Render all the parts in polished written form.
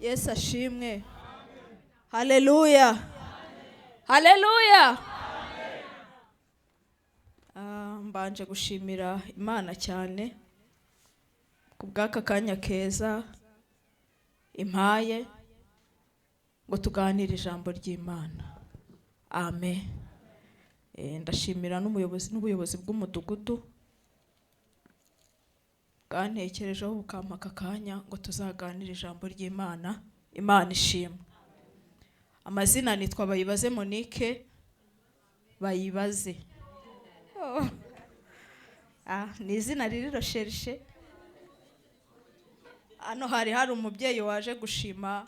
Yesu ashimwe. Haleluya, haleluya. Mbanje gushimira Imana cyane ku bw'aka kanya keza impaye ngo tuganire ijambo ry'Imana. Amen. Ndashimira n'umuyobozi n'ubuyobozi bw'umudugudu bwantekerejeho bukampa aka kanya ngo tuzaganire ijambo ry'Imana. Imana ishimwe. Amazina nitwa Bayibaze Monique. Bayibaze. Oh. Ni izina riri recherché. Hano hari umubyeyi waje gushima,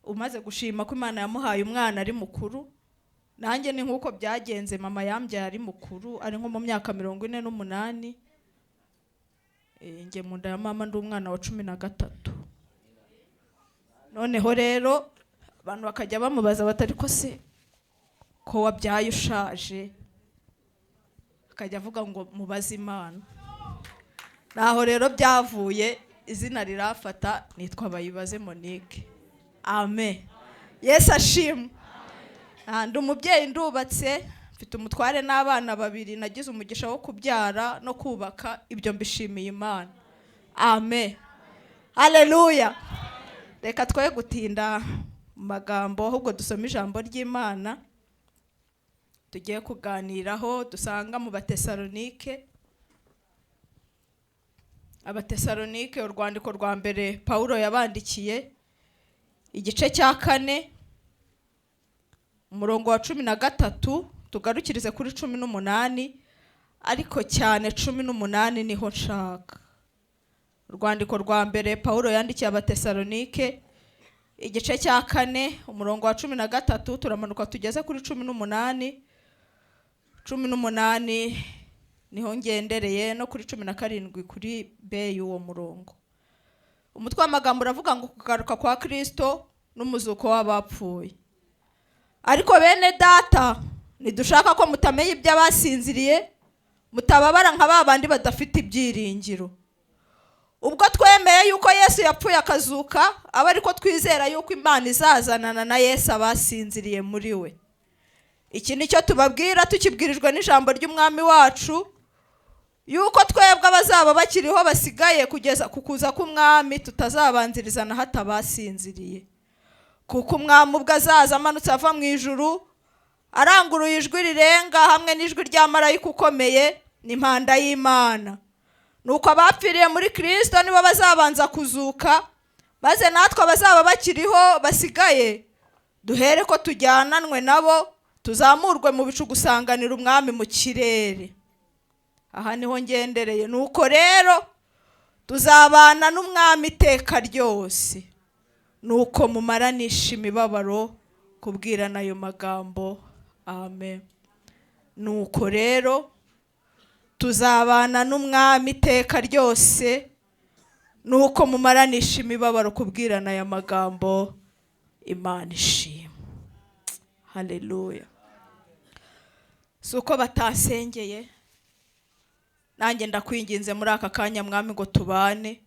umaze gushima ko Imana yamuhaye umwana ari mukuru. Nanjye ni nk'uko byagenze, mama yambyaye ari mukuru, ari nko mu myaka 48. Njye mu nda ya mama ndi umwana wa 13. Noneho rero abantu bakajya bamubaza batari ko se ko wabyaye ushaje, akajya avuga ngo mubaze Imana. Naho rero byavuye, izina rirafata, nitwa Bayibaze Monique. Amen. Yesu ashimwe. Ndi umubyeyi, ndubatse, mfite umutware n'abana babiri. Nagize umugisha wo kubyara no kubaka, ibyo mbishimiye Imana. Amen, haleluya. Reka twe gutinda mu magambo, ahubwo dusome ijambo ry'Imana tugiye kuganiraho, dusanga mu Batesalonike. Abatesalonike, urwandiko rwa mbere Pawulo yabandikiye, igice cya 4, umurongo wa 13, tugarukirize kuri 18, ariko cyane 18 niho nshaka. Urwandiko rwa mbere Pawulo yandikiye Abatesalonike, igice cya 4, umurongo wa 13, turamanuka tugeze kuri 18. 18 niho ngendereye, no kuri 17 kuri B y'uwo murongo. Umutwe w'amagambo uravuga ngo kugaruka kwa Kristo n'umuzuko w'abapfuye. Ariko bene data, ntidushaka ko mutamenya iby'abasinziriye, mutababara nka ba bandi badafite ibyiringiro. Ubwo twemeye yuko Yesu yapfuye akazuka, aba ariko twizera yuko Imana izazanana na Yesu abasinziriye muri we. Iki ni cyo tubabwira tukibwirijwe n'ijambo ry'Umwami wacu, yuko twebwe abazaba bakiriho basigaye kugeza ku kuza k'Umwami tutazabanziriza na hato abasinziriye. Kuko Umwami ubwo azaza amanutse ava mu ijuru, aranguruye ijwi rirenga hamwe n'ijwi rya marayika ukomeye n'impanda y'Imana. Nuko abapfiriye muri Kristo nibo bazabanza kuzuka, maze natwe abazaba bakiriho basigaye duhere ko tujyananwe nabo, tuzamurwe mu bicu gusanganira Umwami mu kirere. Aha niho ngendereye. Nuko rero tuzabana n'Umwami iteka ryose. Nuko mumaranisha imibabaro kubwirana ayo magambo. Amen. Nuko rero tuzabana n'Umwami iteka ryose. Nuko mumaranisha imibabaro kubwirana aya magambo. Imana ishimwe. Haleluya. Si uko batasengeye, nanjye ndakwinginze muri aka kanya, Mwami, ngo tubane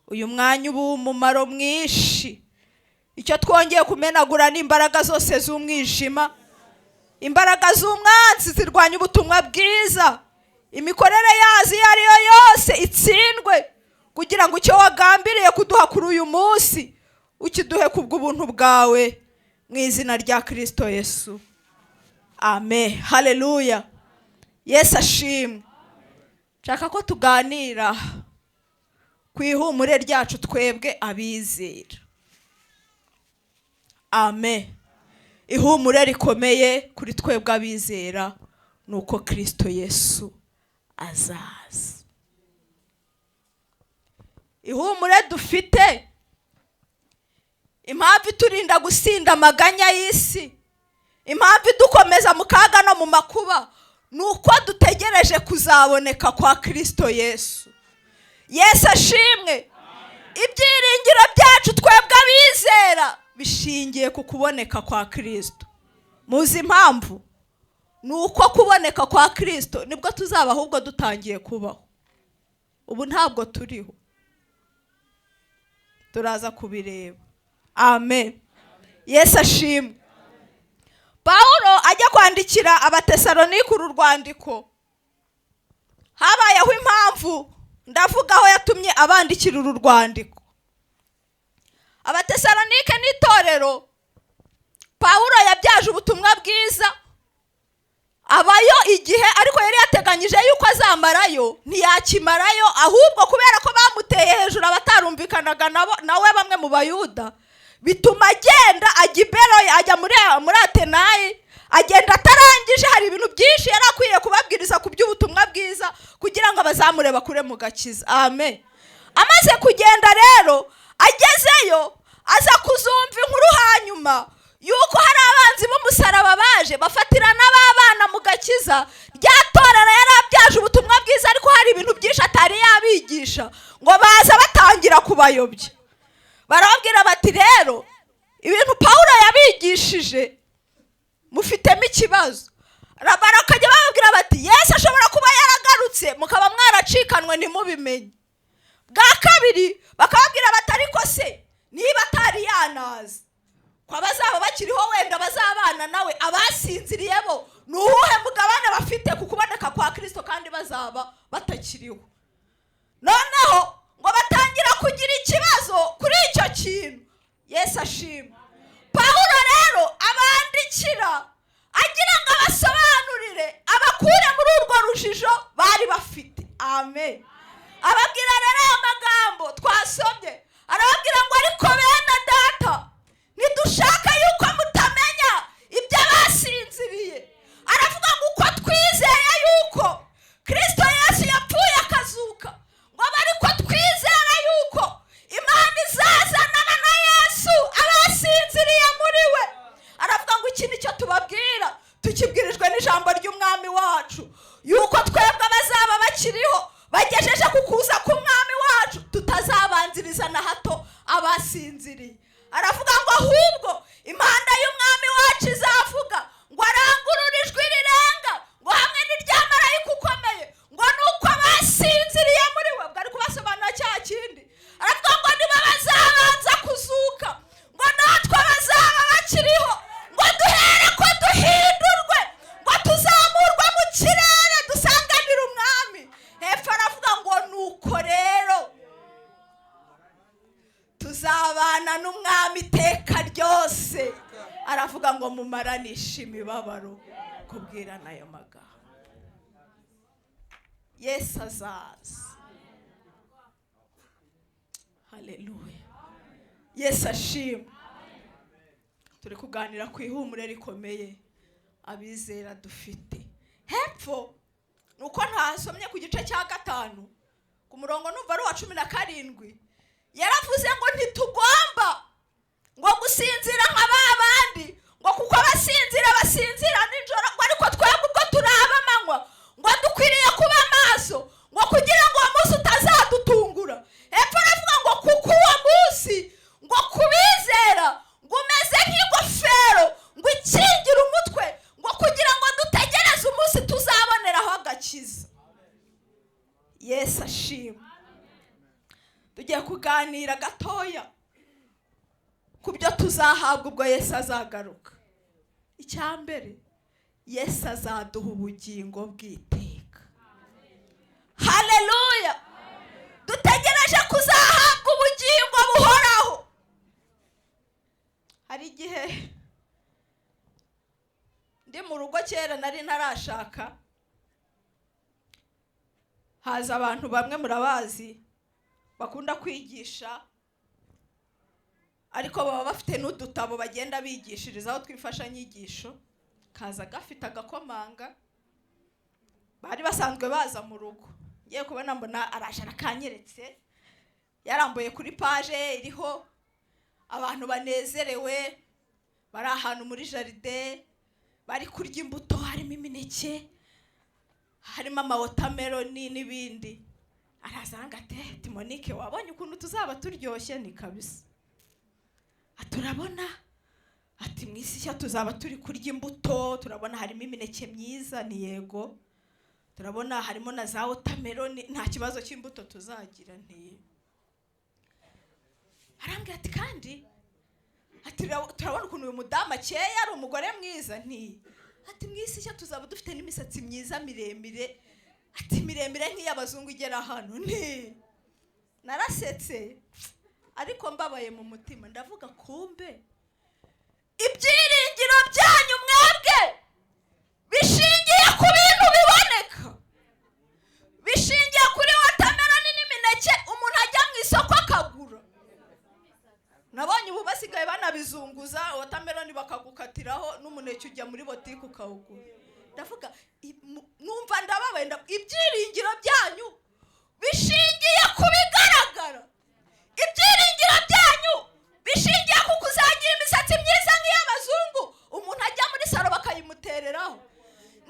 uyu mwanya uba umumaro mwinshi. Icyo twongeye kumenagura ni imbaraga zose z'umwijima, imbaraga z'umwanzi zirwanya ubutumwa bwiza. Imikorere yazo iyo ari yo yose itsindwe, kugira ngo icyo wagambiriye kuduha kuri uyu munsi ukiduhe kubw'ubuntu bwawe, mu izina rya Kirisito Yesu. Amen, haleluya. Yesu ashimwe. Nshaka ko tuganira ku ihumure ryacu twebwe abizera. Amen. Ihumure rikomeye kuri twebwe abizera ni uko Kirisito Yesu azaza. Ihumure dufite, impamvu iturinda gusinda amaganya y'isi, impamvu idukomeza mu kaga no mu makuba, ni uko dutegereje kuzaboneka kwa Kirisito Yesu. Yesu ashimwe. Ibyiringiro byacu twebwe abizera bishingiye ku kuboneka kwa Kirisito. Muzi impamvu? Ni uko kuboneka kwa Kirisito nibwo tuzaba ahubwo dutangiye kubaho. Ubu ntabwo turiho. Turaza kubireba. Amen. Yesu ashimwe. Pawulo ajya kwandikira Abatesalonike uru rwandiko, habayeho impamvu, ndavuga aho yatumye abandikira uru rwandiko. Abatesalonike n'itorero Pawulo yabyaje ubutumwa bwiza, abayo igihe, ariko yari yateganyije yuko azamarayo, ntiyakimarayo, ahubwo kubera ko bamuteye hejuru abatarumvikanaga nawe bamwe mu Bayuda, bituma agenda ajya i Beroya, ajya muri Atenayi, agenda atarangije. Hari ibintu byinshi yari akwiye kubabwiriza ku by'ubutumwa bwiza kugira ngo abazamure bakure mu gakiza. Amen. Amaze kugenda rero, agezeyo aza kuzumva inkuru hanyuma yuko hari abanzi b'umusaraba baje bafatira n'ababana mu gakiza. Rya torero yari abyaje ubutumwa bwiza, ariko hari ibintu byinshi atari yabigisha, ngo baza batangira kubayobya. Barababwira bati: "Rero ibintu Pawulo yabigishije mufitemo ikibazo." Barakajya bababwira bati: "Yesu ashobora kuba yaragarutse mukaba mwaracikanwe ntimubimenye." Bwa kabiri bakababwira bati: "Ariko se niba atari yanaza, ko abazaba bakiriho wenda bazabana nawe, abasinziriye bo ni uwuhe mugabane bafite ku kuboneka kwa Kirisito kandi bazaba batakiriho?" Noneho ngo batangira kugira ikibazo kuri icyo kintu. Yesu ashimwe. Pawulo rero abandikira agira ngo abasobanurire, abakure muri urwo rujijo bari bafite. Amen. Ababwira rero aya magambo twasomye, arababwira ngo: "Ariko bene data, ntidushaka yuko mutamenya ibyo abasinziriye." Aravuga ngo: "Uko twizeye yuko Kirisito Yesu yapfuye akazuka, ngo abe ariko twizera yuko Imana izazanana na Yesu abasinziriye muri we." Aravuga ngo: "Iki nicyo tubabwira tukibwirijwe n'ijambo ry'Umwami wacu, yuko twebwe abazaba bakiriho bagejeje ku kuza k'Umwami wacu tutazabanziriza na hato abasinziriye." Aravuga ngo: "Ahubwo impanda y'Umwami wacu izavuga, ngo arangurure ijwi rirenga, ngo hamwe n'irya marayika ukomeye, ngo ni uko abasinziriye muri we." Ubwo ari kubasobanura cya kindi. Aravuga ngo: "Nibo bazabanza kuzuka, ngo natwe abazaba bakiriho, ngo duhere ko duhindurwe, ngo tuzamurwe mu kirere dusanganire Umwami." Hepfo aravuga ngo: "Nuko rero tuzabana n'Umwami iteka ryose." Aravuga ngo: "Mumaranishe imibabaro kubwirana ayo magambo." Yesu azaza. Haleluya. Yesu ashimwe. Turi kuganira ku ihumure rikomeye abizera dufite. Hepfo ni uko ntasomye ku gice cya 5, ku murongo numva ari uwa 17, yaravuze ngo: "Ntitugomba ngo gusinzira nka ba bandi, ngo kuko abasinzira basinzira nijoro, ngo ariko twebwe ubwo turaba amanywa, ngo dukwiriye kuba maso, ngo kugira ngo uwo munsi utazadutungura." Hepfo aravuga ngo: "Kuko uwo munsi, ngo kubizera, ngo umeze nk'ingofero ngo ikingira umutwe, ngo kugira ngo dutegereze umunsi tuzaboneraho agakiza." Yesu ashimwe. Tugiye kuganira gatoya ku byo tuzahabwa ubwo Yesu azagaruka. Icya mbere, Yesu azaduha ubugingo bw'iteka. Haleluya. Dutegereje kuzahabwa ubugingo buhoraho. Hari igihe ndi mu rugo kera nari ntarashaka, haza abantu bamwe murabazi bakunda kwigisha, ariko baba bafite n'udutabo bagenda bigishirizaho tw'imfashanyigisho. Kaza gafite agakomanga, bari basanzwe baza mu rugo. Ngiye kubona mbona araje arakanyeretse, yarambuye kuri page iriho abantu banezerewe bari ahantu muri jardin, bari kurya imbuto, harimo imineke, harimo amawatermelon n'ibindi. Araza aranga ati: "Monique, wabonye ukuntu tuzaba turyoshye?" Ni kabisa. Turabona ati: "Mu isi nshya tuzaba turi kurya imbuto, turabona harimo imineke myiza." Ni yego. "Turabona harimo na za watermelon, nta kibazo cy'imbuto tuzagira." Nti Arambwira ati: "Kandi," ati, "turabona ukuntu uyu mudamu akeye, ari umugore mwiza." Nti ati: "Mu isi nshya tuzaba dufite n'imisatsi myiza miremire," ati, "miremire nk'iy'abazungu igera hano." Nti narasetse ariko mbabaye mu mutima. Ndavuga: "Kumbe ibyiringiro byanyu mwebwe bishingiye ku bintu biboneka, bishingiye kuri watermelon n'imineke umuntu ajya mu isoko akagura." Nabonye ubu basigaye banabizunguza, watermelon bakagukatiraho n'umuneke, ujya muri botike ukawugura. Ndavuga, numva ndababaye. Ibyiringiro byanyu bishingiye ku bigaragara, ibyiringiro byanyu bishingiye ku kuzagira imisatsi myiza nk'iy'abazungu, umuntu ajya muri salon bakayimutereraho.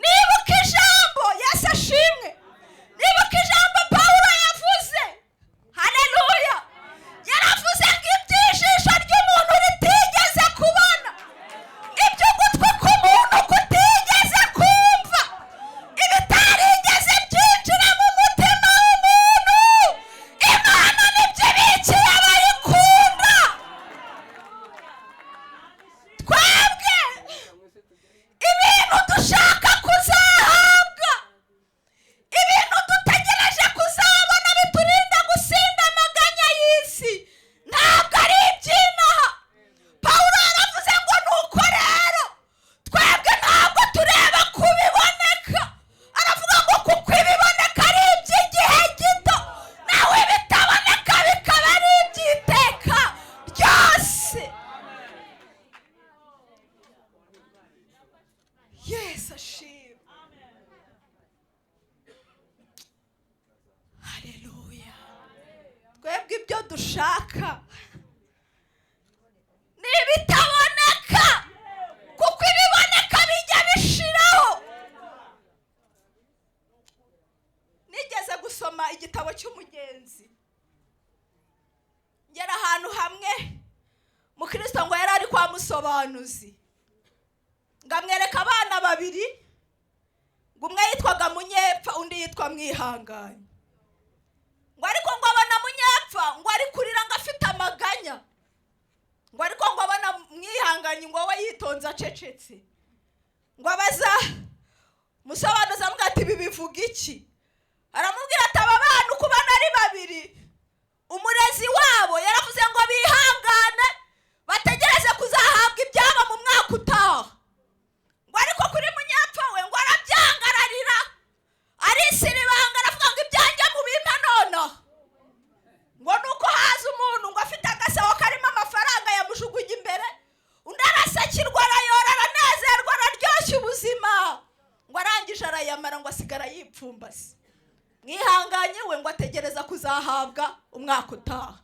Nibuka ijambo, Yesu ashimwe, nibuka ijambo Pawulo yavuze, haleluya. Yaravuze ngo iby'ijisho ry'umuntu ritigeze kubona, iby'ugutwi k'umuntu kutigeze kumva, ibitarigeze byinjira mu mutima w'umuntu, Imana nibyo ibikiye abayikunda. Twebwe ibintu dushaka kuzahabwa, ibintu dutegereje kuzabona biturinda gusinda amaganya y'isi, ntabwo ari iby'inaha. Pawulo yaravuze ngo: "Nuko rero twebwe ntabwo tureba ku biboneka." Aravuga ngo: "Kuko ibiboneka ari iby'igihe gito, nawe ibitaboneka bikaba ari iby'iteka ryose." Yesu ashimwe, haleluya. Twebwe ibyo dushaka ni ibitaboneka, kuko ibiboneka bijya bishiraho. Nigeze gusoma igitabo cy'umugenzi, ngera ahantu hamwe mukristo ngo yari ari kwa musobanuzi, ngo amwereka abana babiri, ngo umwe yitwaga Munyepfa, undi yitwa Mwihanganye. Ngo ariko ngo abona Munyepfa ngo ari kurira, ngo afite amaganya, ngo ariko ngo abona Mwihanganye ngo we yitonze acecetse. Ngo abaza musobanuzi, amubwira ati: "Ibi bivuga iki?" Aramubwira ati: "Aba bana uko ubona ari babiri, umurezi wabo yaravuze ngo bihangane bategereze kuzahabwa ibyabo mu mwaka utaha." Ngo ariko kuri Munyepfa we ngo arabyanga, ararira, arisiribanga, aravuga ngo: "Ibyanjye mubimpe nonaha." Ngo nuko haza umuntu ngo afite agasabo karimo amafaranga, yamujugunya imbere, undi arasakirwa, arayora, aranezerwa, araryoshya ubuzima. Ngo arangije arayamara, ngo asigara yipfumbase. Mwihanganye we ngo ategereza kuzahabwa umwaka utaha.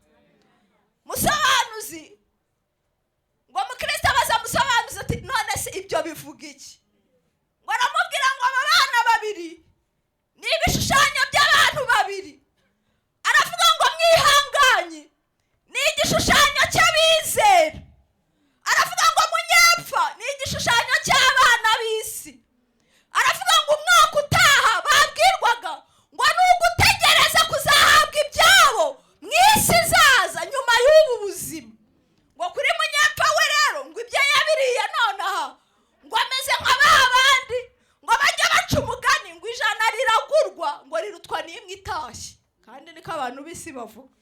Musobanuzi, ngo mukristo abaza musobanuzi ati: "None se ibyo bivuga iki?" Ngo aramubwira ngo aba bana babiri ni ibishushanyo by'abantu babiri. Aravuga ngo Mwihanganye ni igishushanyo cy'abizera. Aravuga ngo Munyepfa ni igishushanyo cy'abana b'isi. Aravuga ngo umwaka utaha babwirwaga ngo ni ugutegereza kuzahabwa ibyabo mu isi izaza nyuma y'ubu buzima. Ngo kuri Munyepfa we rero, ngo ibyo yabiriye nonaha, ngo ameze nka ba bandi ngo bajya baca umugani ngo 100 riragurwa, ngo rirutwa n'imwe itashye. Kandi niko abantu b'isi bavuga.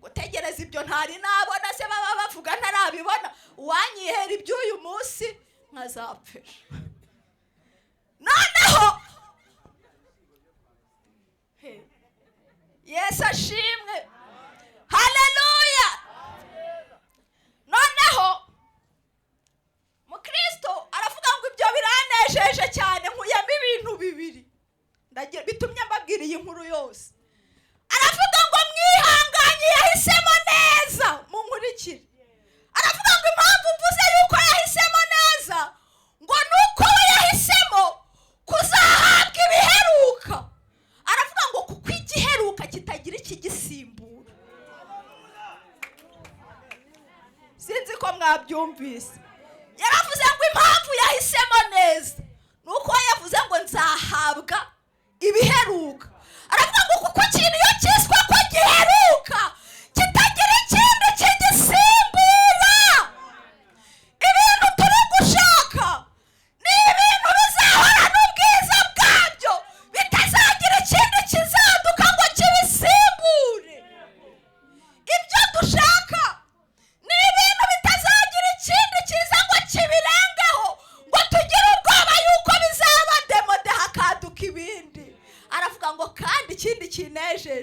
Gutegereza ibyo ntari nabona se, baba bavuga ntarabibona, uwanyihera iby'uyu munsi nkazapfira noneho. He. Yesu ashimwe, haleluya. Noneho mukristo aravuga ngo: "Ibyo biranejeje cyane, nkuyemo ibintu bibiri bitumye mbabwira iyi nkuru yose." Aravuga ngo Mwihanganye yahisemo neza. Munkurikire. Aravuga ngo impamvu mvuze yuko yahisemo neza, ngo ni uko we yahisemo kuzahabwa ibiheruka. Aravuga ngo kuko igiheruka kitagira ikigisimbura. Sinzi ko mwabyumvise. Yaravuze ngo impamvu yahisemo neza ni uko yavuze ngo nzahabwa ibiheruka. Aravuga ngo kuko ikintu iyo cyiswe ko giheruka kitagira ikindi.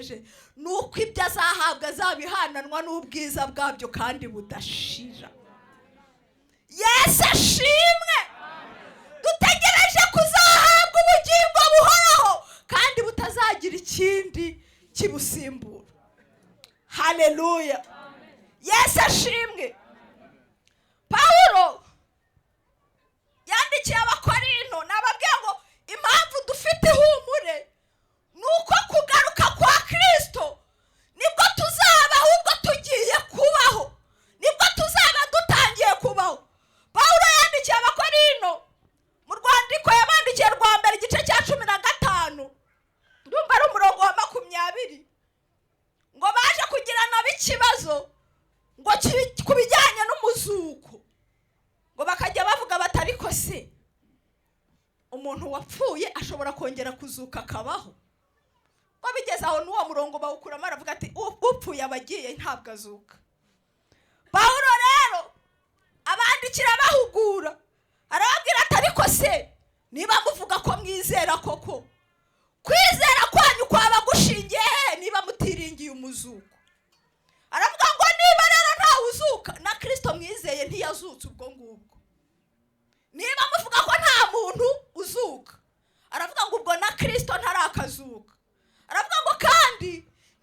Dutegereje ni uko ibyo azahabwa azabihananwa n'ubwiza bwabyo kandi budashira. Yesu ashimwe. Dutegereje kuzahabwa ubugingo buhoraho kandi butazagira ikindi kibusimbura. Haleluya, Yesu ashimwe. Pawulo yandikiye Abakorinto, nababwiye ngo impamvu dufite ihumure ni uko kugaruka kwa Kirisito nibwo tuzaba ahubwo tugiye kubaho, nibwo tuzaba dutangiye kubaho. Pawulo yandikiye Abakorinto mu rwandiko yabandikiye rwa mbere, igice cya 15, ndumva ari umurongo wa 20, ngo baje kugirana ikibazo ngo ku bijyanye n'umuzuko, ngo bakajya bavuga bati: "Ariko se umuntu wapfuye ashobora kongera kuzuka akabaho?" Ngo bigeze aho n'uwo murongo bawukuramo, aravuga ati: "Upfuye aba agiye, ntabwo azuka." Pawulo rero abandikira bahugura, arababwira ati: "Ariko se niba muvuga ko mwizera koko, kwizera kwanyu kwaba gushingiye hehe niba mutiringiye umuzuko?" Aravuga ngo niba rero ntawe uzuka, na Kirisito mwizeye ntiyazutse. Ubwo ngubwo niba muvuga ko nta muntu uzuka, aravuga ngo ubwo na Kirisito ntarakazuka. Aravuga ngo kandi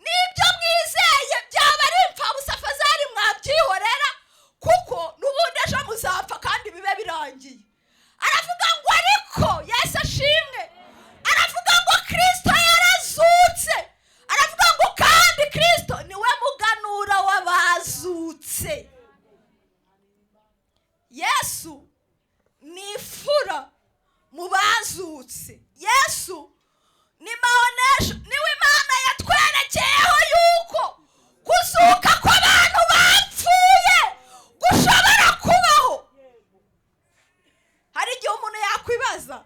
n'ibyo mwizeye byaba ari impfabusa, fazari mwabyihorera, kuko n'ubundi ejo muzapfa kandi bibe birangiye. Aravuga ngo ariko Yesu ashimwe. Aravuga ngo Kirisito yarazutse. Aravuga ngo kandi Kirisito niwe muganura w'abazutse. Yesu ni imfura mu bazutse. Yesu ni maonesho, niwe Imana yatwerekeyeho yuko kuzuka kw'abantu bapfuye gushobora kubaho. Hari igihe umuntu yakwibaza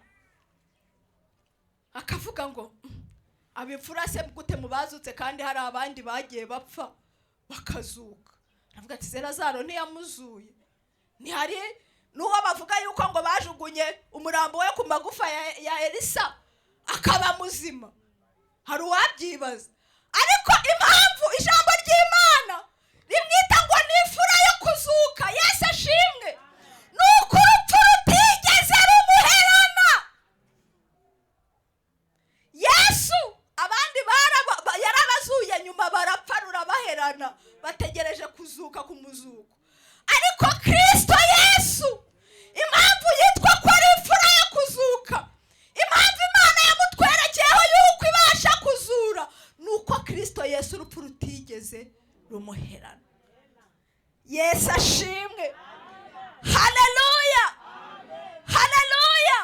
akavuga ngo: "Abimfura se gute mu bazutse kandi hari abandi bagiye bapfa bakazuka?" Aravuga ati: "Lazaro ntiyamuzuye? Ntihari n'uwo bavuga yuko ngo bajugunye umurambo we ku magufa ya Elisa akaba muzima?" Hari uwabyibaza, ariko impamvu ijambo ry'Imana rimwita ngo ni imfura yo kuzuka, Yesu ashimwe, ni uko urupfu rutigeze rumuherana. Yesu abandi yarabazuye, nyuma barapfa rurabaherana, bategereje kuzuka ku muzuko. Ariko Kirisito Yesu, impamvu yitwa ko ari imfura yo kuzuka, impamvu Imana yamutwerekeyeho yuko ibasha kuzura, ni uko Kirisito Yesu urupfu rutigeze rumuherana. Yesu ashimwe. Haleluya, haleluya.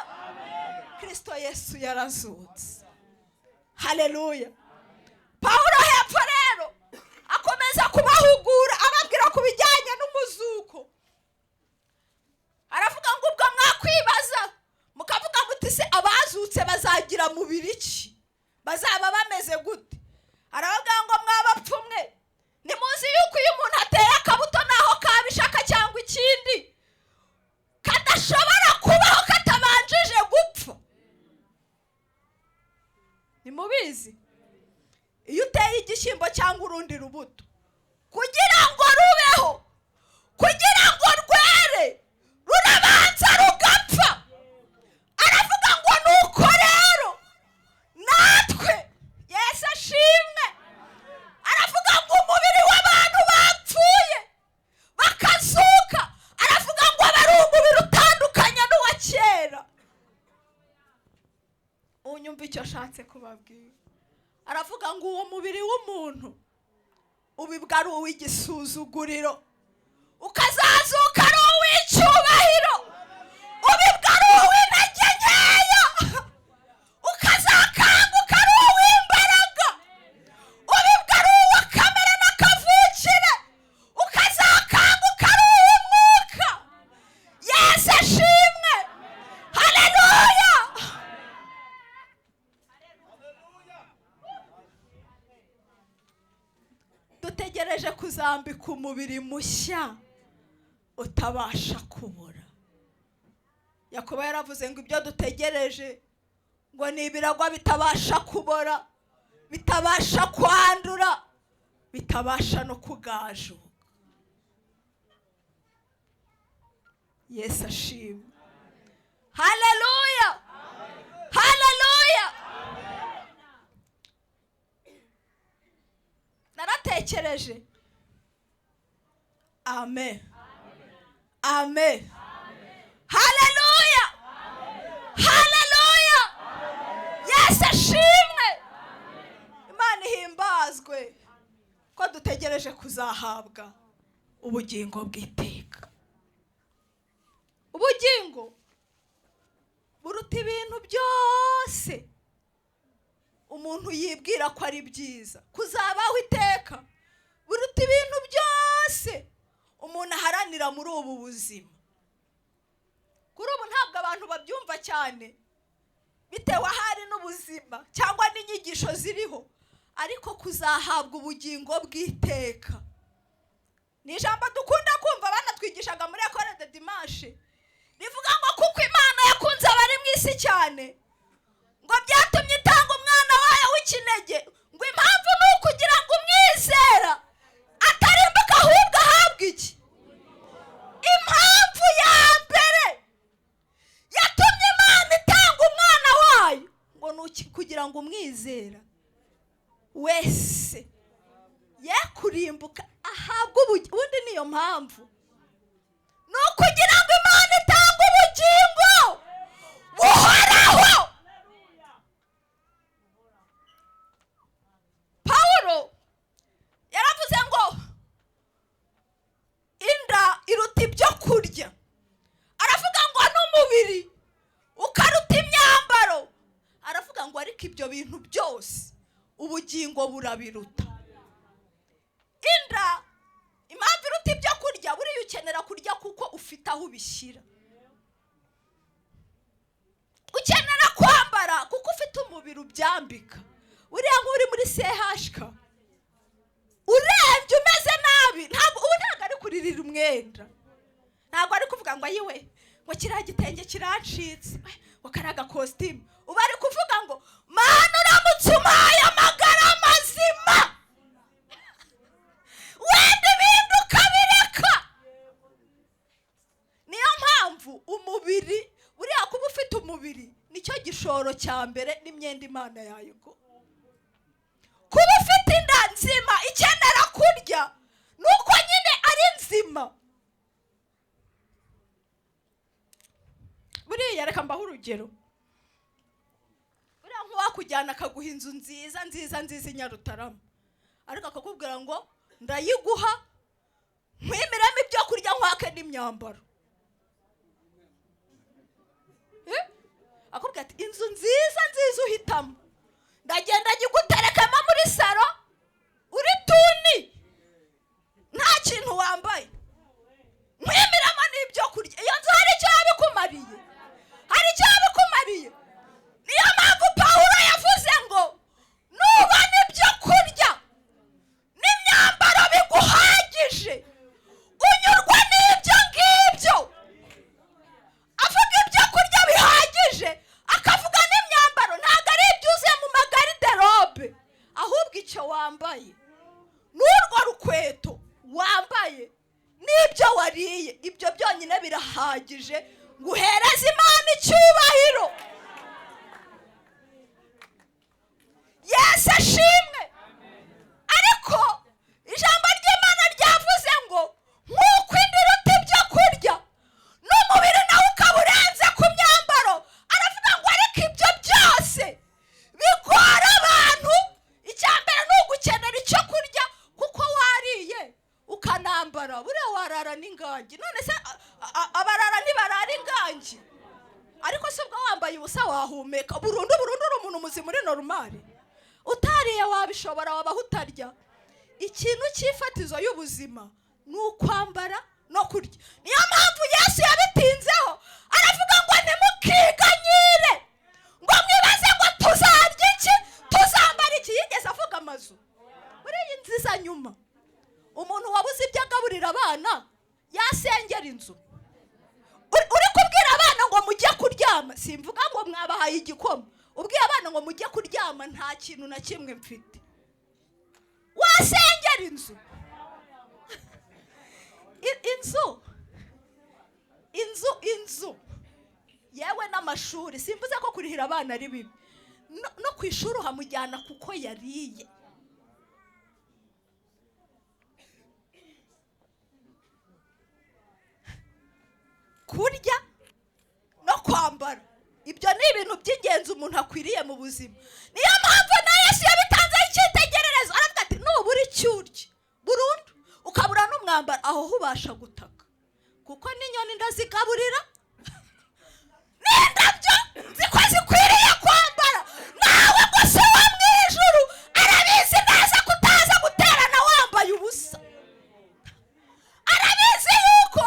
Kirisito Yesu yarazutse. Haleluya. Pawulo hepfo rero akomeza kubahugura, ababwira ku bijyanye n'umuzuko. Aravuga ngo ubwo mwakwibaza mukavuga muti: "Se abazutse bazagira mubiri ki? Bazaba bameze gute?" Arababwira ngo: "Mwabapfumwe, nimuzi yuko iyo umuntu ateye akabuto, naho kaba ishaka cyangwa ikindi, kadashobora kubaho katabanjije gupfa? Ntimubizi? Iyo uteye igishyimbo cyangwa urundi rubuto, kugira ngo rubeho, kugira ngo rwere, rurabanza rugapfa." Aravuga ngo nuko rero natwe, Yesu ashimwe, aravuga ngo umubiri w'abantu bapfuye bakazuka, aravuga ngo aba ari umubiri utandukanye n'uwa kera. Unyumva icyo ashatse kubabwira? Aravuga ngo uwo mubiri w'umuntu ubibwa ari uw'igisuzuguriro, ukazazuka ari uw'icyubahiro. Ubibwa ari uw'intege nkeya, ukazakanguka ari uw'imbaraga. Ubibwa ari uwa kamere n'akavukire, ukazakanguka ari uw'umwuka. Yesu ashimwe. Haleluya. Dutegereje kuzambika umubiri mushya utabasha kubura. Yakobo yaravuze ngo ibyo dutegereje ngo ni ibiragwa bitabasha kubora. Bitabasha kwandura, bitabasha no kugajuka. Yesu ashimwe. Haleluya, haleluya. Naratekereje. Amen, amen. Haleluya, haleluya. Yesu ashimwe. Imana ihimbazwe ko dutegereje kuzahabwa ubugingo bw'iteka. Ubugingo buruta ibintu byose umuntu yibwira ko ari byiza. Kuzabaho iteka buruta ibintu byose umuntu aharanira muri ubu buzima. Kuri ubu ntabwo abantu babyumva cyane bitewe ahari n'ubuzima cyangwa n'inyigisho ziriho, ariko kuzahabwa ubugingo bw'iteka ni ijambo dukunda kumva banatwigishaga muri Ecole de Dimanche, rivuga ngo kuko Imana yakunze abari mu isi cyane, ngo byatumye itanga umwana wayo w'ikinege, ngo impamvu ni ukugira ngo umwizera atarimbuka ahubwo ahabwe iki? Impamvu ya mbere yatumye Imana itanga umwana wayo ngo ni kugira ngo umwizera wese ye kurimbuka ahabwe ubugingo. Ubundi niyo mpamvu ni ukugira ngo Imana itange ubugingo buhoraho. Pawulo yaravuze ngo inda iruta ibyo kurya, aravuga ngo n'umubiri ukaruta imyambaro, aravuga ngo ariko ibyo bintu byose ubugingo burabiruta. Inda impamvu iruta ibyo kurya, buriya ukenera kurya kuko ufite aho ubishyira, ukenera kwambara kuko ufite umubiri ubyambika. Buriya nk'uri muri CHK urebye umeze nabi, ntabwo ubu ntabwo ari kuririra umwenda, ntabwo ari kuvuga ngo ayiwe ngo kiriya gitenge kiracitse, ngo kariya agakositimu, ubu ari kuvuga ngo Mana uramutse umpaye amagara mazima, wenda ibindi ukabireka. Niyo mpamvu umubiri, buriya kuba ufite umubiri nicyo gishoro cya mbere n'imyenda Imana yayiguha. Kuba ufite inda nzima ikenera kurya nuko nyine ari nzima. Buriya reka mbahe urugero, buriya nk'uwakujyana akaguha inzu nziza nziza nziza i Nyarutarama, ariko akakubwira ngo ndayiguha nkwimiremo ibyo kurya nkwake n'imyambaro. Akubwira ati inzu nziza nziza uhitamo, ndagenda nyiguterekamo muri saro uri tuni nta kintu wambaye, nkwimiramo n'ibyo kurya. Iyo nzu hari icyo yabikumariye? Hari icyo yabikumariye? Niyo mpamvu Pawulo yavuze ngo nubona ibyo kurya n'imyambaro biguhagije unyurwa n'ibyo ngibyo. Avuga ibyo kurya bihagije, akavuga n'imyambaro, ntabwo ari ibyuzuye mu magariderobe, ahubwo icyo wambaye n'urwo rukweto wambaye n'ibyo wariye, ibyo byonyine birahagije ngo uhereze Imana icyubahiro. Yesu ashimwe. Ariko ijambo ry'Imana ryavuze ngo nk'uko inda iruta ibyo kurya n'umubiri nawe ukaba urenze ku myambaro, aravuga ngo ariko ibyo byose bigora abantu. Icya mbere ni ugukenera icyo kurya, kuko wariye ukanambara, buriya warara n'ingangi. None se abarara ntibarara ingangi? Ariko se ubwo wambaye ubusa wahumeka burundu burundu, uri umuntu muzima uri normali? Utariye wabishobora, wabaho utarya. Ikintu cy'ifatizo y'ubuzima ni ukwambara no kurya. Niyo mpamvu Yesu yabitinzeho, aravuga ngo ntimukiganyire ngo mwibaze ngo tuzarya iki, tuzambara iki. Yigeze avuga amazu? Muri iyi nziza nyuma, umuntu wabuze ibyo agaburira abana yasengera inzu. Uri kubwira abana ngo mujye kuryama, simvuga ngo mwabahaye igikoma, Ubwiye abana ngo mujye kuryama, nta kintu na kimwe mfite, wasengera inzu? Inzu, inzu, inzu, yewe n'amashuri. Simvuze ko kurihira abana ari bibi. No ku ishuri uhamujyana kuko yariye. Kurya no kwambara, ibyo ni ibintu by'ingenzi umuntu akwiriye mu buzima. Niyo mpamvu na Yesu yabitanzeho icyitegererezo, aravuga ati nubura icyo urya burundu, ukabura n'umwambaro, aho ubasha gutaka, kuko n'inyoni ndazigaburira, n'indabyo nzi ko zikwiriye kwambara. Nawe gusa wo mu ijuru arabizi neza ko utaza guterana wambaye ubusa. Arabizi yuko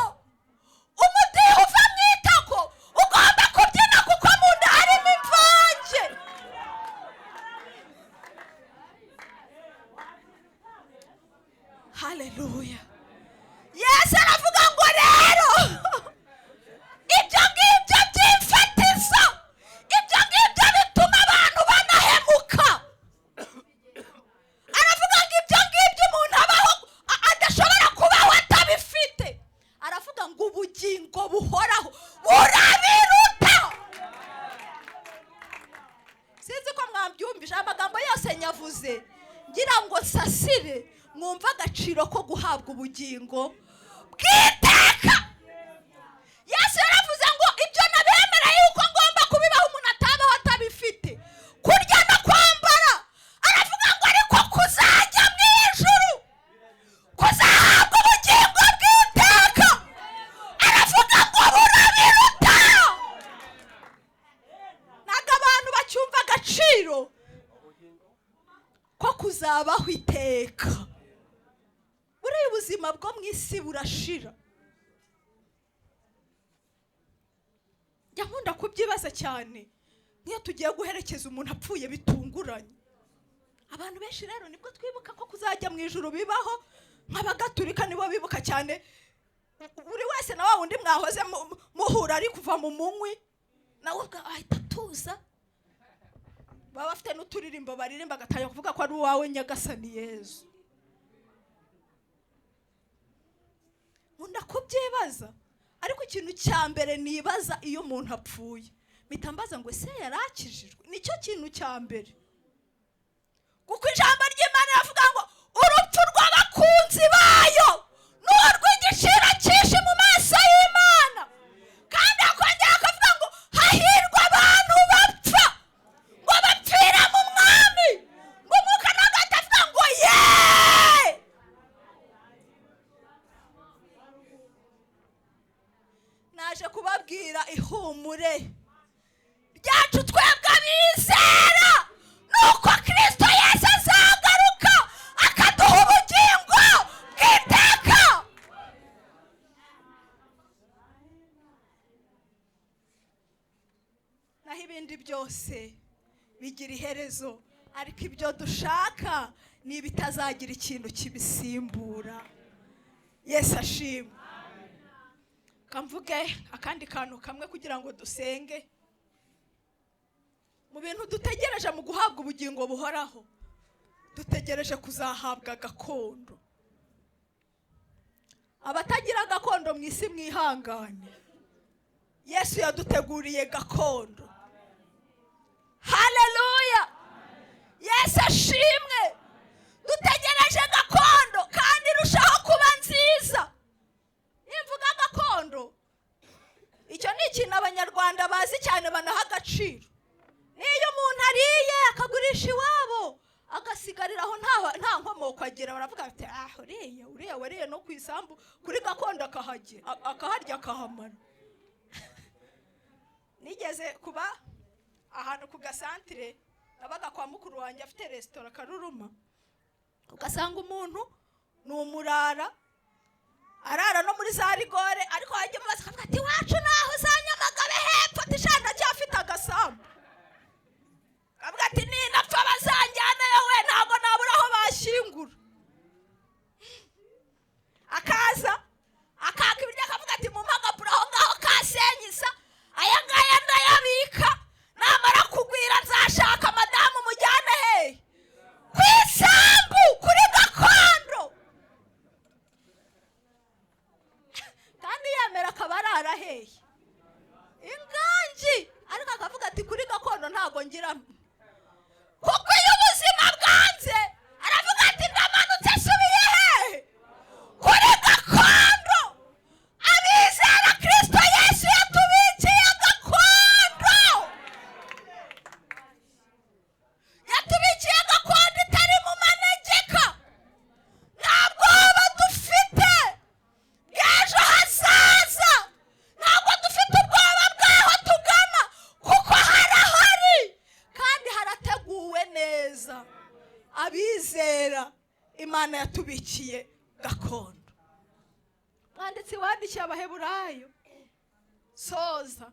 umudiho uva mu itako ugomba kubyina, kuko mu nda harimo imvange. Haleluya! Yesu aravuga ngo rero ibyo ngibyo by'imfatizo, ibyo ngibyo bituma abantu banahemuka, aravuga ngo ibyo ngibyo umuntu abaho adashobora kubaho atabifite. Aravuga ngo ubugingo buhoraho burabiruta. Sinzi ko mwabyumvise. Amagambo yose nyavuze ngira ngo nsasire mwumve agaciro ko guhabwa ubugingo bw'iteka. Yesu yaravuze ngo ibyo nabemera yuko ngomba kubibaho, umuntu atabaho atabifite, kurya no kwambara. Aravuga ngo ariko kuzajya mu ijuru, kuzahabwa ubugingo bw'iteka, aravuga ngo burabiruta. Ntabwo abantu bacyumva agaciro ko kuzabaho iteka. Buriya ubuzima bwo mu isi burashira. Njya nkunda kubyibaza cyane nk'iyo tugiye guherekeza umuntu apfuye bitunguranye. Abantu benshi rero nibwo twibuka ko kuzajya mu ijuru bibaho. Nk'abagatulika nibo bibuka cyane. Buri wese na wa wundi mwahoze muhura ari kuva mu munywi, nawe ubwo ahita atuza. Baba bafite n'uturirimbo baririmba, agatangira kuvuga ko ari uwawe Nyagasani Yezu. Nkunda kubyibaza, ariko ikintu cya mbere nibaza iyo umuntu apfuye, mpita mbaza ngo ese yarakijijwe? Nicyo kintu cya mbere, kuko ijambo ry'Imana riravuga ngo urupfu rw'abakunzi bayo ni urw'igiciro cyinshi mu maso y'Imana. Kandi akongera akavuga ngo hahirwa abantu bapfa ngo bapfira mu Mwami. Ngo umwuka nawe agahita avuga ngo yeee. Naje kubabwira ihumure ryacu twebwe abizera, nuko Kristo Yesu azagaruka akaduha ubugingo bw'iteka. Naho ibindi byose bigira iherezo, ariko ibyo dushaka ni ibitazagira ikintu kibisimbura. Yesu ashimwe. Kamvuge akandi kantu kamwe kugira ngo dusenge. Mu bintu dutegereje mu guhabwa ubugingo buhoraho, dutegereje kuzahabwa gakondo. Abatagira gakondo mu isi mwihangane, Yesu yaduteguriye gakondo. Haleluya! Yesu ashimwe. Dutegereje gakondo kandi irushaho kuba nziza. Nimvuga gakondo, icyo ni ikintu Abanyarwanda bazi cyane, banaha agaciro. Niyo umuntu ariye akagurisha iwabo agasigarira aho nta nkomoko agira, baravuga bati ah, uriya wariye no ku isambu kuri gakondo akahagira, akaharya akahamara. Nigeze kuba ahantu ku gasantire, nabaga kwa mukuru wanjye afite resitora Karuruma, ugasanga umuntu ni umurara, arara no muri za rigore, ariko wajya umubaza akavuga ati iwacu naho za Nyamagabe hepfo, ati sha ndacyafite agasambu. Akavuga ati ninapfa bazanjyanayo we, ntabwo nabura aho bashyingura. Akaza akaka ibiryo akavuga ati mumpe agapuro aho ngaho kasenyisa, aya ngaya ndayabika, namara kugwira nzashaka. kurara hehe? Inganji. Ariko akavuga ati kuri gakondo ntabwo ngira, kuko iyo ubuzima bwanze aravuga ati ndamanutse asubiye hehe? Kuri gakondo. Abizera Kirisito Yesu yatubikiye gakondo, yatubikiye gakondo itari mu manegeka. Nta bwoba dufite bw'ejo hazaza, ntabwo dufite ubwoba bw'aho tugana, kuko harahari kandi harateguwe neza. Abizera Imana yatubikiye gakondo. Mwanditsi wandikiye Abaheburayo, soza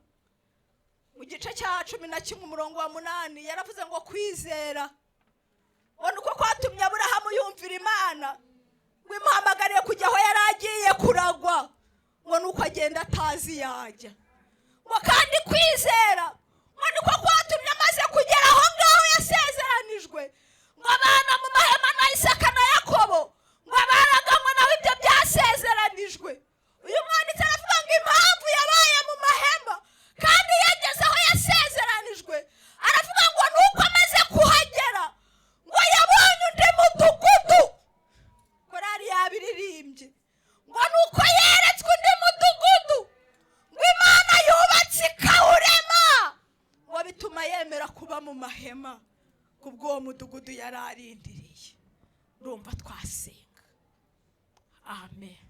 mu gice cya 11 umurongo wa 8, yaravuze ngo kwizera ngo niko kwatumye Aburahamu yumvira Imana, ngo imuhamagariye kujya aho yari agiye kuragwa, ngo nuko agenda atazi yajya. Ngo kandi kwizera ngo niko kwatumye amaze kugera aho ngaho yasezeranijwe, ngo abana mu mahema na Isaka na Yakobo, ngo abaraganywe nawe ibyo byasezeranijwe. Uyu mwanditsi aravuga ngo impamvu yabaye mu mahema kandi yageze aho yasezeranijwe, aravuga ngo nuko amaze kuhagera ngo yabonye undi mudugudu. Korari yabiririmbye ngo nuko yeretswe undi mudugudu, ngo Imana yubatse ikawurema, ngo bituma yemera kuba mu mahema kubw'uwo mudugudu yari arindiriye. Urumva twasenga. Amen.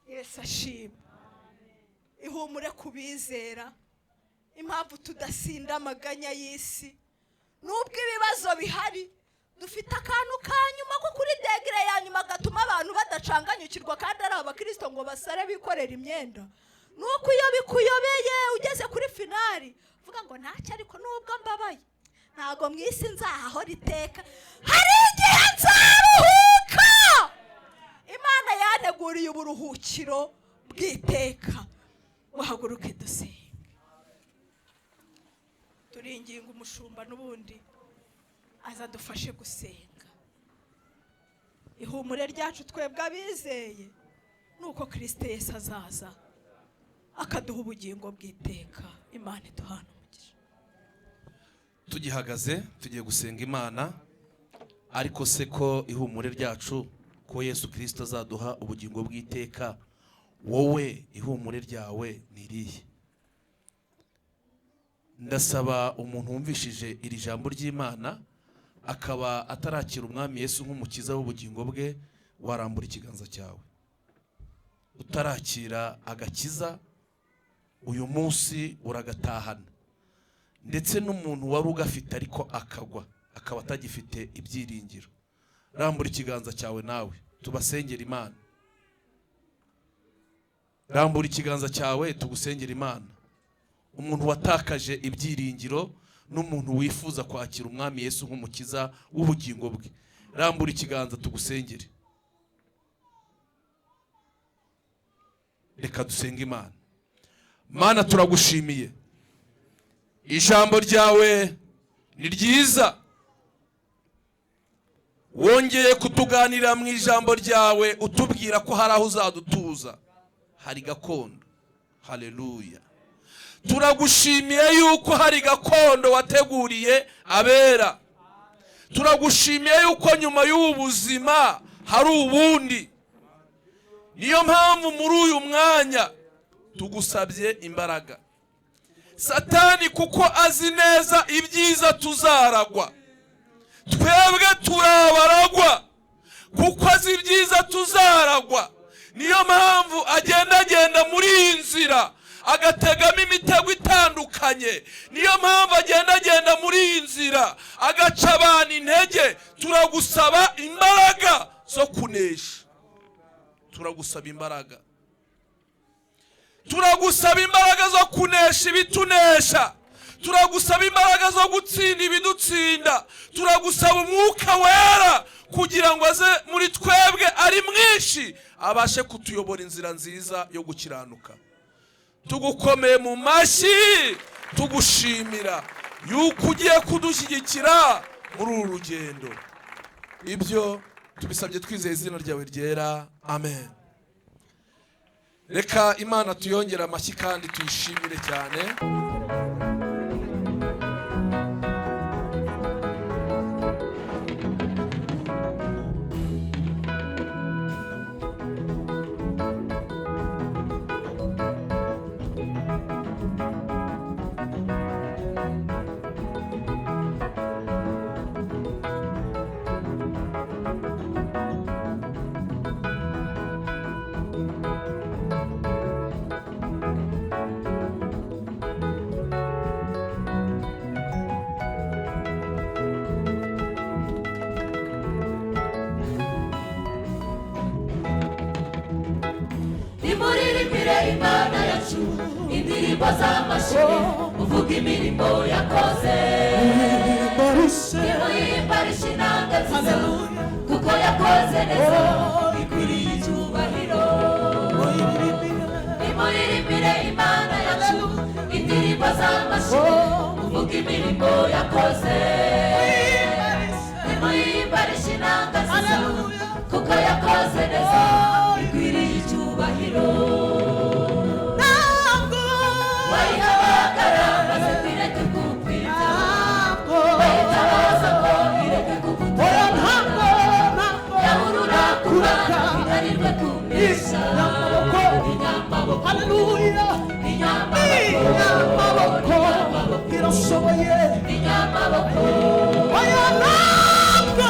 Yesu ashima. Ihumure ku bizera. Impamvu tudasinda amaganya y'isi, nubwo ibibazo bihari, dufite akantu ka nyuma ko kuri degré ya nyuma gatuma abantu badacanganyukirwa kandi ari abakirisito ngo basare bikorera imyenda, nuko iyo bikuyobeye ugeze kuri finale uvuga ngo ntacyo, ariko nubwo mbabaye ntabwo mu isi nzahahora iteka, hari igihe nzaruhuka. Imana yanteguriye uburuhukiro bw'iteka. Muhaguruke dusenge. Turinginga umushumba n'ubundi azadufashe gusenga. Ihumure ryacu twebwe abizeye ni uko Kirisito Yesu azaza akaduha ubugingo bw'iteka. Imana iduhana umugisha. Tugihagaze tugiye gusenga Imana. Ariko se ko ihumure ryacu ko Yesu Kirisito azaduha ubugingo bw'iteka, wowe ihumure ryawe ni irihe? Ndasaba umuntu wumvishije iri jambo ry'Imana akaba atarakira Umwami Yesu nk'umukiza w'ubugingo bwe, warambura ikiganza cyawe. Utarakira agakiza, uyu munsi uragatahana. Ndetse n'umuntu wari ugafite ariko akagwa akaba atagifite ibyiringiro, rambura ikiganza cyawe nawe tubasengera Imana. Rambura ikiganza cyawe tugusengera Imana. Umuntu watakaje ibyiringiro n'umuntu wifuza kwakira Umwami Yesu nk'umukiza w'ubugingo bwe, rambura ikiganza tugusengere. Reka dusenge Imana. Mana, turagushimiye, ijambo ryawe ni ryiza. Wongeye kutuganirira mu ijambo ryawe utubwira ko hari aho uzadutuza, hari gakondo. Haleluya. Turagushimiye yuko hari gakondo wateguriye abera. Turagushimiye yuko nyuma y'ubu buzima hari ubundi. Niyo mpamvu muri uyu mwanya tugusabye imbaraga. Satani kuko azi neza ibyiza tuzaragwa, twebwe turabaragwa kuko azi ibyiza tuzaragwa. Niyo mpamvu agendagenda muri iyi nzira agategamo imitego itandukanye. Niyo mpamvu agendagenda muri iyi nzira agaca abantu intege. Turagusaba imbaraga zo kunesha, turagusaba imbaraga, turagusaba imbaraga zo kunesha ibitunesha, turagusaba imbaraga zo gutsinda ibidutsinda, turagusaba Umwuka Wera kugira ngo aze muri twebwe ari mwinshi, abashe kutuyobora inzira nziza yo gukiranuka. Tugukomeye mu mashyi, tugushimira yuko ugiye kudushyigikira muri uru rugendo. Ibyo tubisabye twizeye izina ryawe ryera, amen. Reka Imana tuyongere amashyi kandi tuyishimire cyane. Nimuririmbire Imana yacu indirimbo z'amashimwe, uvuga imirimo yakoze. Nimuyimbarishe inanga nziza, kuko yakoze neza, ikwiriye icyubahiro. Nimuririmbire Imana yacu indirimbo z'amashimwe, uvuga imirimo yakoze. Nimuyimbarishe inanga nziza, kuko yakoze neza, ikwiriye icyubahiro. Wayihamagara maze ireke kukwitaba, wayitabaza ngo ireke kugutabara, yahurura kuraka inanirwe kunesha. Inyamaboko, inyamaboko, irashoboye. Inyamaboko. Oya ntabwo,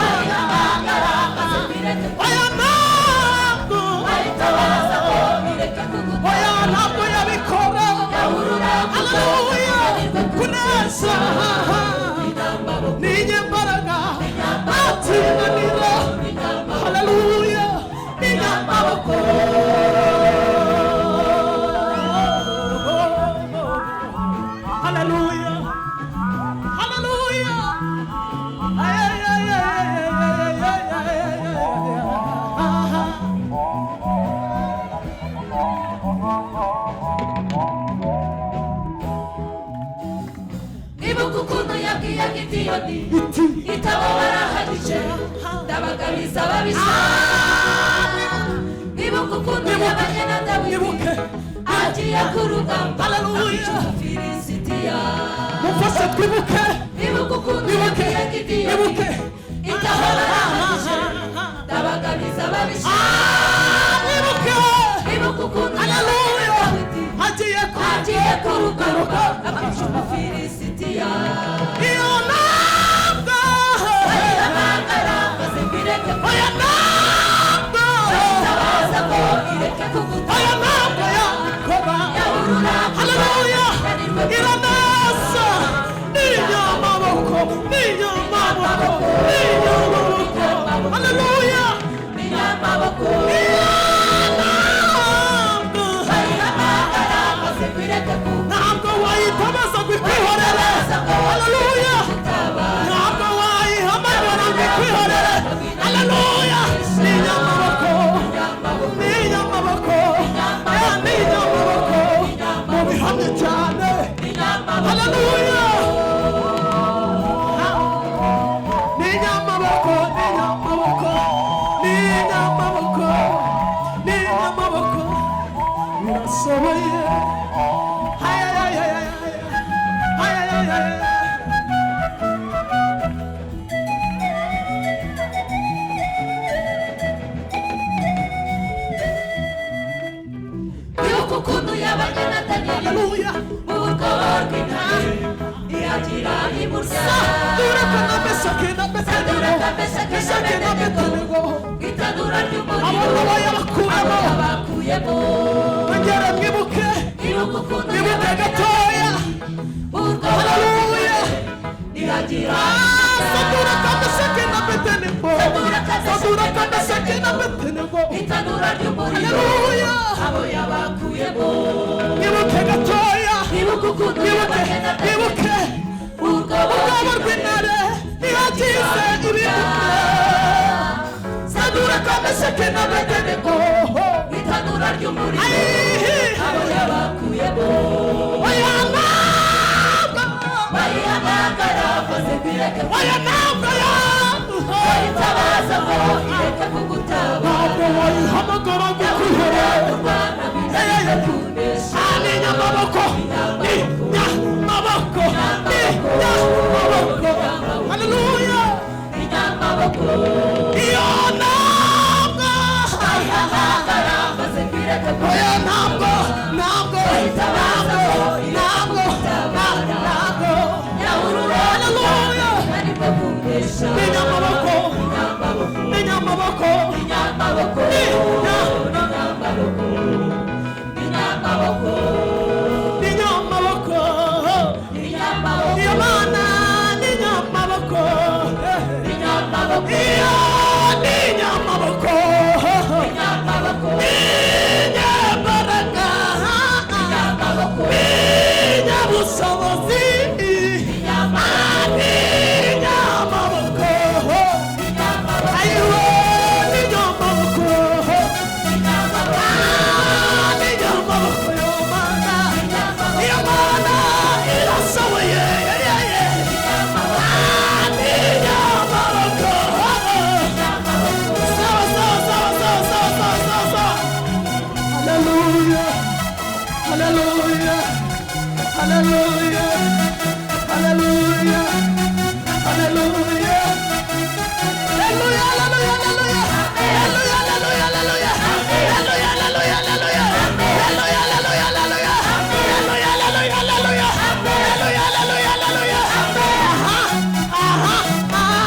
Wayihamagara maze ireke, oya ntabwo, wayitabaza ngo ireke oya kugutabara, ntabwo yabikora. yahurura kuraka Haleluya, inanirwe kuneza kunesha. Inyamaboko, ninyembaraga atinanira. Haleluya, ninyamaboko. Haleluya, haleluya. Ay, ay, ay, ay, ay, ay, ay, ay, ay, ay. Ibuka ukuntu yabwiye Gidiyoni itabo barahagije, ndabagabiza ababisha. Ibuka ukuntu yabanye na Dawidi Ibuke. agiye ku rugamba, Haleluya. akica Umufilisitiya. Mufashe twibuke. Ibuka ukuntu Ibuke. yabwiye Gidiyoni Ibuke. itabo barahagije, ndabagabiza ababisha. Ibuke. Ibuka ukuntu yabanye na Haleluya, Dawidi agiye ku agiye ku rugamba, akica Umufilisitiya. Iyo ntabwo, Wayihamagara maze ireke, oya ntabwo, wayitabaza ngo ireke oya kugutabara, ntabwo yabikora. yahurura Haleluya, inanirwe iranasa. Ninyamaboko, ninyamaboko, ninyamaboko. Haleluya. n'inyamaboko. Ntabwo, Wayihamagara maze ireke ntabwo wayitabaza ngo ikwihorere. Haleluya, kugutabara, ntabwo wayihamagara ngo ikwihorere. Haleluya, ninyamaboko, ninyamaboko, ninyamaboko. Mubihamye cyane. Haleluya, ninyamaboko, ninyamaboko, ninyamaboko, ninyamaboko. Birasoboye. Ay, ay, ay, ay, ay, ay, ay, ay, ay. Ibuka ukuntu yabanye na Daniyeli Haleluya. mu rwobo rw'intare, ntiyagira imurya. Saduraka na Meshaki na Saduraka, Abedenego, Meshaki na Meshaki na Abedenego, Abedenego. Itanura ry'umuriro Abo ngabo yabakuyemo. abo yabakuyemo. Mwongere mwibuke. Ibuka ukuntu Mwibuke yabanye na gatoya. mu rwobo Haleluya. ntiyagira Saduraka, Meshaki na Abedenego, Saduraka, Meshaki Saduraka, na Meshaki na Abedenego. Abedenego. Itanura ry'umuriro Haleluya. abo yabakuyemo. Mwibuke gatoya. Ibuka ukuntu Mwibuke, yabanye na mwibuke. mu rwobo Urwobo rw'intare ntihagize ibimurya. Saduraka, Meshaki na Abedenego. Itanura ry'umuriro Ayihi. abo yabakuyemo. Oya ntabwo, Bayihamagara maze ireke, oya ntabwo ya bayitabaza ngo ireke kugutabara, ntabwo Wayihamagara gukwihera. Ni nyamaboko, ni nyamaboko, ni nyamaboko. Haleluya. Iyo ntabwo, oya, ntabwo, ntabwo, ntabwo, ntabwo, ntabwo. Haleluya. Ni nyamaboko, ni nyamaboko, ni ni nyamaboko. Iyo Mana ni nyamaboko, iyo ni nyamaboko, ni nyambaraga, ni nyabushobozi, ni nyamaboko. Ayiwe, ni nyamaboko, ni nyamaboko. Yo Mana, iyo Mana irashoboye. Ni nyamaboko. Sawa, sawa, sawa, sawa, sawa, sawa, sawa, sawa. Haleluya, haleluya, haleluya, haleluya, haleluya. Haleluya, haleluya, haleluya. Haleluya, haleluya, haleluya. Haleluya, haleluya, haleluya. Haleluya, haleluya, haleluya. Haleluya, haleluya, haleluya. Haleluya, haleluya, haleluya. Aha, aha, aha.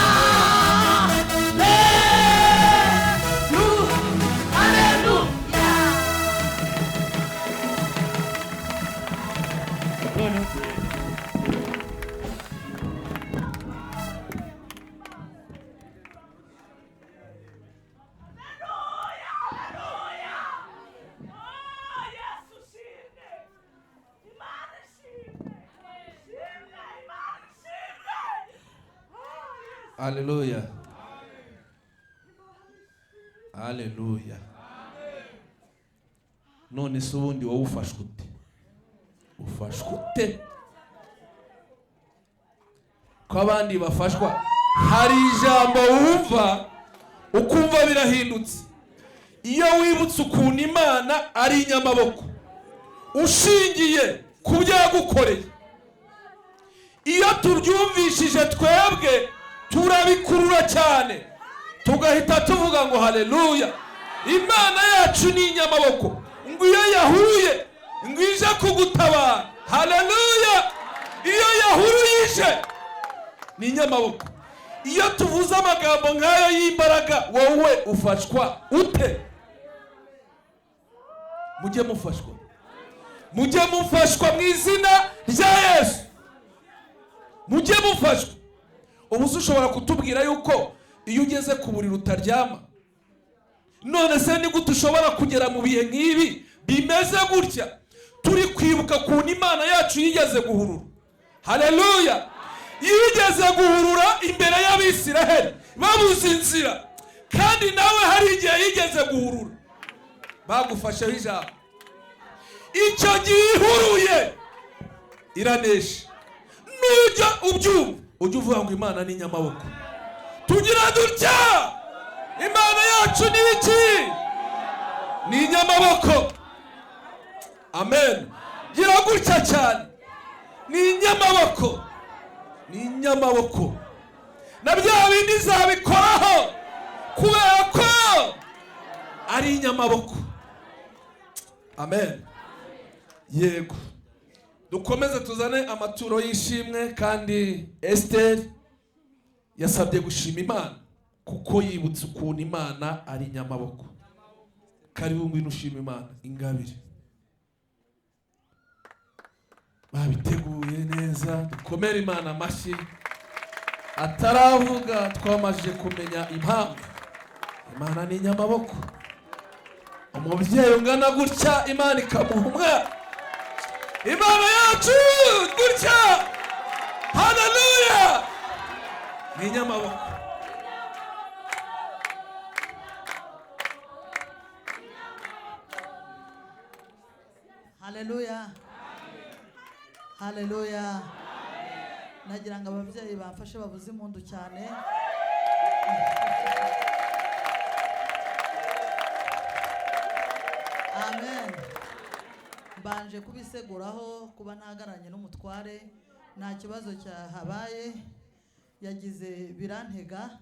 Haleluya. Haleluya, haleluya. None se ubundi wowe ufashwe ute? Ufashwe ute ko abandi bafashwa? Hari ijambo wumva ukumva birahindutse iyo wibutse ukuntu Imana ari inyamaboko ushingiye ku byo yagukoreye. Iyo turyumvishije twebwe turabikurura cyane, tugahita tuvuga ngo haleluya, Imana yacu ni inyamaboko, ngo iyo yahuye ngo ije kugutabara. Haleluya. Iyo yahuye ije ni inyamaboko. Iyo tuvuze amagambo nk'ayo y'imbaraga, wowe ufashwa ute? Mujye mufashwa, mujye mufashwa mu izina rya Yesu, mujye mufashwa. Ubu se ushobora kutubwira yuko iyo ugeze ku buriri utaryama? None se ni gute ushobora kugera mu bihe nk'ibi bimeze gutya, turi kwibuka ukuntu Imana yacu yigeze guhurura? Haleluya. Yigeze guhurura imbere y'Abisiraheli babuze inzira, kandi nawe hari igihe yigeze guhurura bagufasheho ijambo. Icyo gihe ihuruye iranesha. Nujya ubyumva ujye uvuga ngo Imana ni inyamaboko. Tugira dutya, Imana yacu ni iki? Ni inyamaboko. Amen. Gira gutya cyane, ni inyamaboko, ni inyamaboko. Na bya bindi izabikoraho kubera ko ari inyamaboko. Amen. Yego, dukomeze tuzane amaturo y'ishimwe. Kandi Esther yasabye gushima Imana kuko yibutse ukuntu Imana ari inyamaboko. Karibu, ngwino ushima Imana. Ingabire babiteguye neza, dukomere Imana amashyi. Ataravuga twamajije kumenya impamvu Imana ni inyamaboko. Umubyeyi ungana gutya Imana ikamuha umwana, Imana yacu gutya. Haleluya, ni inyamaboko. Haleluya, haleluya. Nagira ngo ababyeyi bamfashe bavuze impundu cyane. Amen. Mbanje kubiseguraho kuba ntagaranye n'umutware, nta kibazo cyahabaye, yagize birantega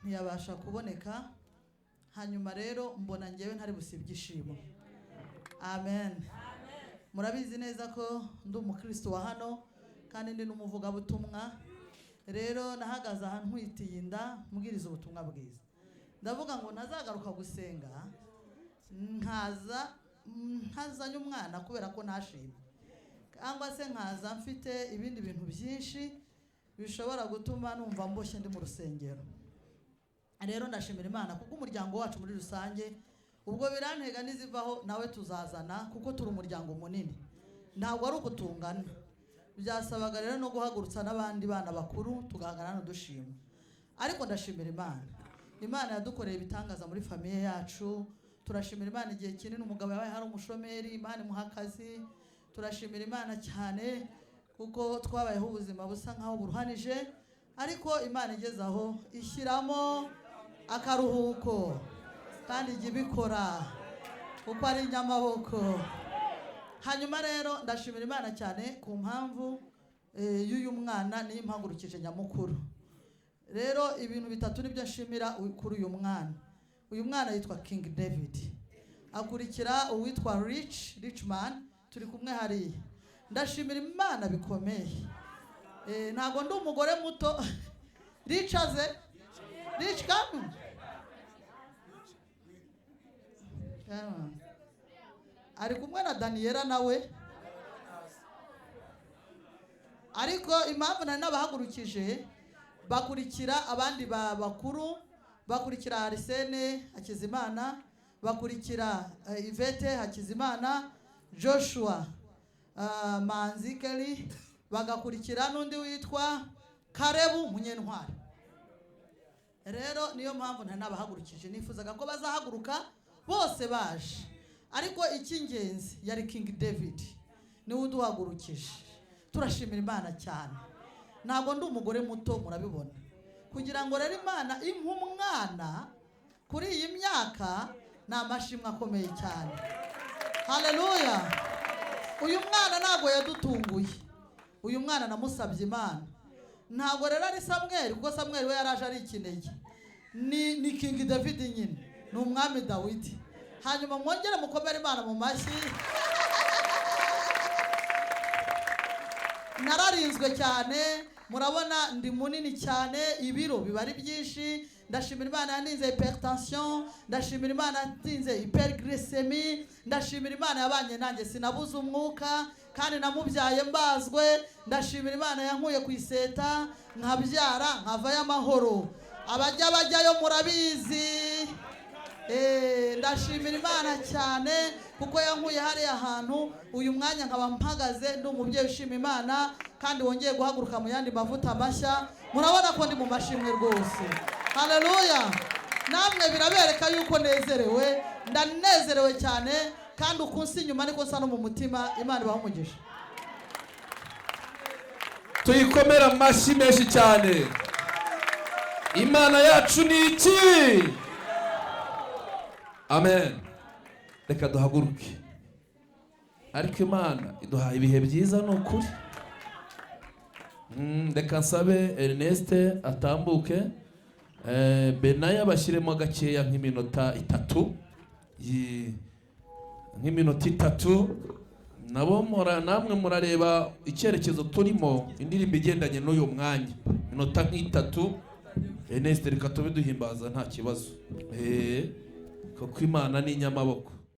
ntiyabasha kuboneka. Hanyuma rero mbona ngewe ntari busibe ibyishimo. Amen. Murabizi neza ko ndi umukristo wa hano kandi ndi n'umuvugabutumwa. Rero nahagaze ahantu ntwitiye inda mbwiriza ubutumwa bwiza, ndavuga ngo ntazagaruka gusenga nkaza ntazanye umwana kubera ko ntashimye, cyangwa se nkaza mfite ibindi bintu byinshi bishobora gutuma numva mboshye ndi mu rusengero. Rero ndashimira Imana kuko umuryango wacu muri rusange, ubwo birantega nizivaho nawe tuzazana, kuko turi umuryango munini, ntabwo ari ukutungana. Byasabaga rero no guhagurutsa n'abandi bana bakuru tugahagarara dushima. Ariko ndashimira Imana, Imana yadukoreye ibitangaza muri famille yacu. Turashimira Imana igihe kinini umugabo yabaye hari umushomeri, Imana imuha akazi. Turashimira Imana cyane kuko twabayeho ubuzima busa nkaho buruhanije, ariko Imana igeze aho ishyiramo akaruhuko kandi ijya ibikora kuko ari inyamaboko. Hanyuma rero ndashimira Imana cyane ku mpamvu y'uyu mwana niyo impagurukije nyamukuru. Rero ibintu bitatu nibyo nshimira kuri uyu mwana. Uyu mwana yitwa King David, akurikira uwitwa Rich Richman, turi kumwe hariya. Ndashimira Imana bikomeye. Ntabwo ndi umugore muto. Rich aze Rich come. Come. Ari kumwe na Daniela nawe. Ariko impamvu nari nabahagurukije, bakurikira abandi bakuru, bakurikira Arsene Hakizimana, bakurikira Yvette Hakizimana, Joshua Manzi Kelly, bagakurikira n'undi witwa Karebu Munyentwari. Rero niyo mpamvu nari nabahagurukije, nifuzaga ko bazahaguruka bose baje, ariko icy'ingenzi yari King David niwe uduhagurukije. Turashimira Imana cyane. Ntabwo ndi umugore muto, murabibona. Kugira ngo rero Imana impe umwana kuri iyi myaka ni amashimwe akomeye cyane. Haleluya. Uyu mwana ntabwo yadutunguye, uyu mwana namusabye Imana. Ntabwo rero ari Samweli, kuko Samweli we yaraje ari ikinege. Ni King David nyine, ni umwami Dawidi. Hanyuma mwongere mukomere Imana mu mashyi. Nararinzwe cyane, murabona ndi munini cyane, ibiro biba ari byinshi. Ndashimira Imana yaninze hypertension, ndashimira Imana yaninze hyperglycemie, ndashimira Imana yabanye nanjye sinabuze umwuka kandi namubyaye mbazwe. Ndashimira Imana yankuye ku iseta nkabyara nkavayo amahoro. Abajya bajyayo murabizi. Ndashimira Imana cyane kuko yankuye hariya hantu. Uyu mwanya nkaba mpagaze ndi umubyeyi ushima Imana kandi wongeye guhaguruka mu yandi mavuta mashya. Murabona ko ndi mu mashimwe rwose. Haleluya. Namwe birabereka yuko nezerewe, ndanezerewe cyane kandi ukunsi inyuma niko nsa no mu mutima. Imana ibahe umugisha. Tuyikomera amashyi menshi cyane. Imana yacu ni iki? Amen. Reka duhaguruke. Ariko Imana iduhaye ibihe byiza ni ukuri. Reka nsabe Ernest atambuke. Benaya bashyiremo gakeya nk'iminota itatu. Nk'iminota itatu. Nabo namwe murareba icyerekezo turimo, indirimbo igendanye n'uyu mwanya. Minota nk'itatu. Ernest reka tube duhimbaza nta kibazo. Kuko Imana ni inyamaboko.